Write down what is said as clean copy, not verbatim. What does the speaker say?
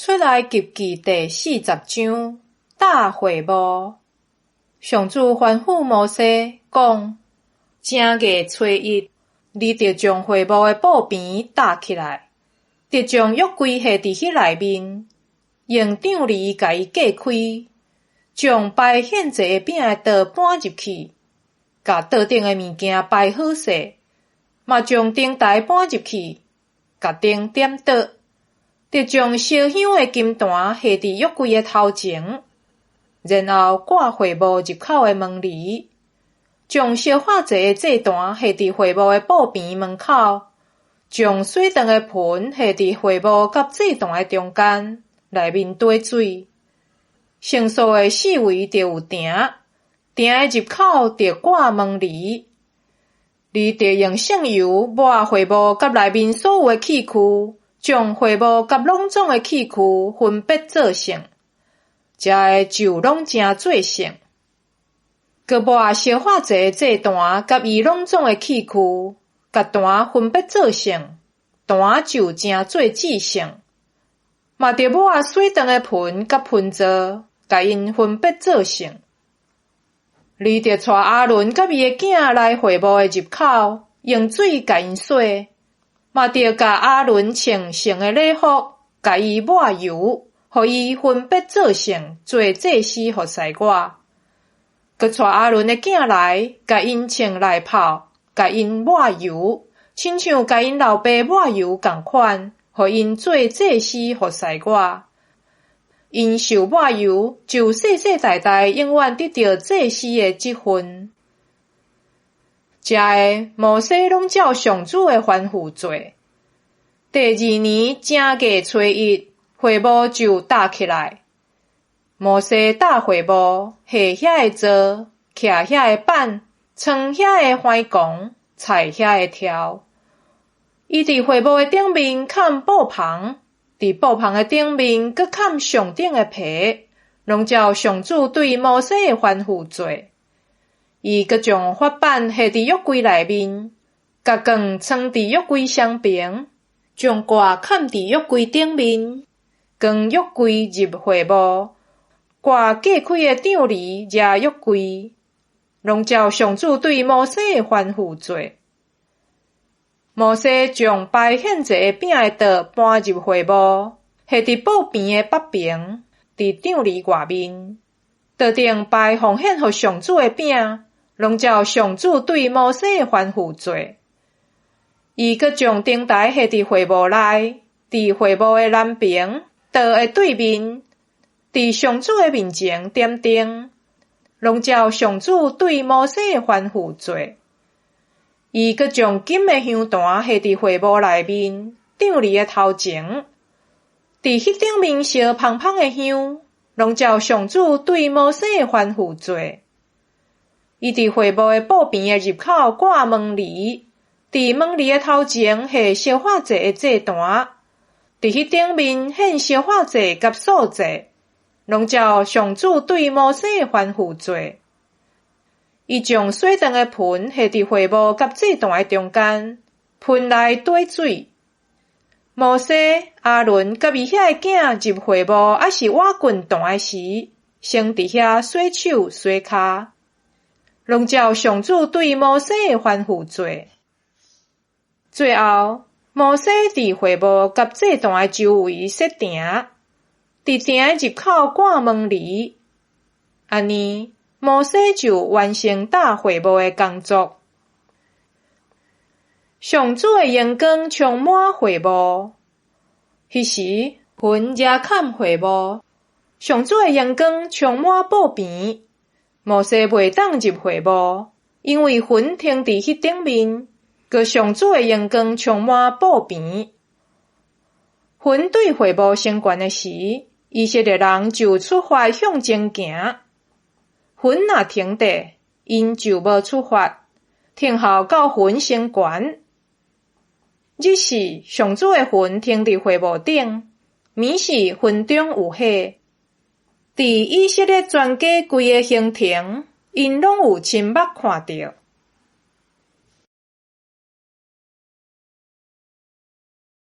出埃及記第四十章，搭會幕。上主吩咐摩西講：正月初一，你著將會幕的布棚搭起來，著將約櫃下佇彼內面，用帳籬共伊隔開，將擺獻祭的餅的桌搬入去，共桌頂的物件擺好勢，嘛將燈臺搬入去，共燈點著。著將燒香的金壇下佇約櫃的頭前，然後掛會幕入口的門簾，將燒化祭的祭壇下佇會幕的布棚門口，將洗浣的盆下佇會幕佮祭壇的中間，內面綴水。聖所的四圍著有埕，埕的入口著掛門簾。你著用聖油抹會幕佮內面所有的器具。將會幕佮攏總的器具分別做聖，才會就攏成做聖。閣抹燒化祭的祭壇佮伊攏總的器具，共壇分別做聖，壇就成做至聖。嘛著抹洗浣的盆佮盆座，共𪜶分別做聖。你著帶亞倫佮伊的囝來會幕的入口，用水共𪜶洗。嘛著共亞倫穿聖的禮服，共伊抹油，予伊分別做聖，做祭司服侍我。閣帶亞倫的囝來，共𪜶穿內袍，共𪜶抹油，親像共𪜶老爸抹油仝款，予𪜶做祭司服侍我。𪜶受抹油，就世世代代永遠得著祭司的職分。遮个摩西攏照上主的吩咐做。第二年正月初一，會幕就搭起來。摩西搭會幕，下遐的座，徛遐的板，撐遐的橫摃，裁遐的柱。伊佇會幕的頂面崁布棚，佇布棚的頂面閣崁上頂的皮，攏照上主對摩西的吩咐做。伊閣將法版下佇約櫃內面，共槓藏佇約櫃雙爿，將蓋崁佇約櫃頂面，扛約櫃入會幕，掛隔開的帳籬遮約櫃，攏照上主對摩西的吩咐做。摩西將擺獻祭的餅的桌搬入會幕，下佇布棚的北爿，佇帳籬外面，桌頂擺奉獻予上主的餅。攏照上主對摩西的吩咐做。伊閣將燈臺下佇會幕內，佇會幕的南爿，桌的對面，佇上主的面前點燈，攏照上主對摩西的吩咐做。伊閣將金的香壇下佇會幕內面，帳籬的頭前，佇彼頂面燒芳芳的香，攏照上主對摩西的吩咐做。伊佇會幕的布棚的入口掛門簾，佇門簾的頭前下燒化祭的祭壇，佇彼頂面獻燒化祭佮素祭，攏照上主對摩西的吩咐做。伊將洗浣的盆下佇會幕佮祭壇的中間，盆內綴水。摩西、亞倫佮伊遐的囝入會幕抑是倚近壇的時，先佇遐洗手洗跤。攏照上主對摩西的吩咐做。最後，摩西佇會幕佮祭壇的周圍設埕，佇埕的入口掛門簾。按呢，摩西就完成搭會幕的工作。上主的榮光充滿會幕，彼時雲遮崁會幕，上主的榮光充滿布棚。摩西袂當入會幕，因為雲停佇彼頂面，閣上主的榮光充滿布棚。雲對會幕升懸的時，以色列人就出發向前行。雲若停佇，𪜶就無出發，等候到雲升懸。日時上主的雲停佇會幕頂，暝時雲中有火。佇以色列全家規个行程，𪜶攏有親目看著。